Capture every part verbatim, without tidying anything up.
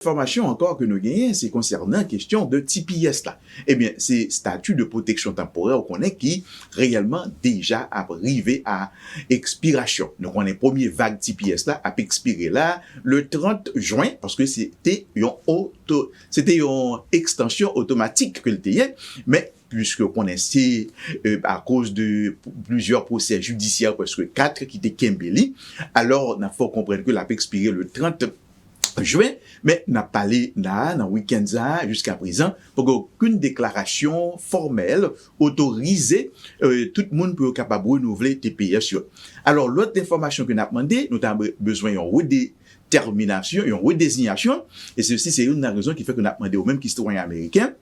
Enfòmasyon ankò ke nou genyen, se konsènan kesyon de T P S la. Ebyen, se stati de pwoteksyon tanporè, ou konnen, ki reyèlman deja ap rive a ekspirasyon. Nou konnen premye vag T P S la ap ekspire la le trant jen, paske se te yon oto, se te yon ekstansyon otomatik ke l te ye, men puiske ou konnen se, euh, akoz de plizyè pwosè jidisyè, prèske kat, ki te kenbe li, alò n ap fè w konprann ke l ap ekspire le trant jen, men n ap pale la a, nan wikenn sa a, jiska prezan, poko okenn deklarasyon fòmèl otorize, euh, tout moun pou yo kapab renouvle T P S yo. Alò, lòt enfòmasyon ke n ap mande, nou ta be-, bezwen yon redetèminasyon, yon redezinyasyon, e sesi se youn nan rezon ki fè ke n ap mande ou menm ki sitwayen ameriken,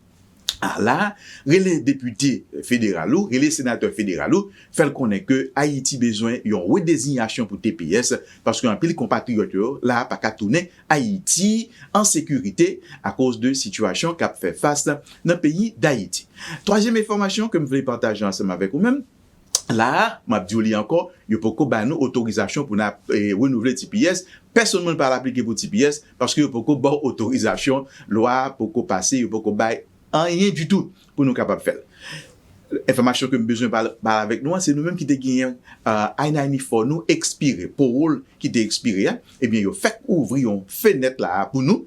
a la, rele depite federal ou, rele senatè federal ou, fè l konnen ke Ayiti bezwen yon redezinyasyon pou T P S, paske anpil konpatriyòt yo la pa ka tounen Ayiti an sekirite akoz de sitiyasyon k ap fè fas nan peyi Dayiti. Twazyèm enfòmasyon ke m vle pataje ansanm avèk ou menm, la a, m ap di w li ankò, yo poko ba nou otorizasyon pou n ap, eh, renouvle T P S. Pèsonn moun pa al aplike pou T P S paske yo poko ba w otorizasyon. Lwa a poko pase, yo poko bay anyen ditou pou nou kapab fè l. Enfòmasyon ke m bezwen pale, pale avèk nou an, se nou menm ki te genyen, uh, I ninety-four nou ekspire, parole ki te ekspire a, ebyen, yo fèk ouvri yon fenèt la a pou nou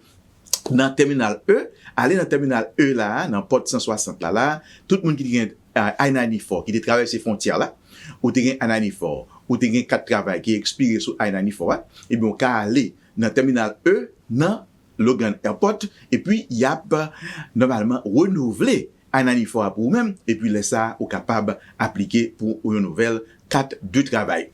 nan tèminal E, ale nan tèminal E la a, nan pòt san swasant la la, tout moun ki te gen, uh, I ninety-four, ki te travèse fwontyè la, ou te gen I ninety-four, ou te gen kat travay ki ekspire sou I ninety-four a, ebyen, ou ka ale nan tèminal E, nan Logan Airport, epi y ap, euh, nòmalman renouvle I ninety-four a pou ou menm, epi lè sa a, ou kapab aplike pou yon nouvèl kat de travay.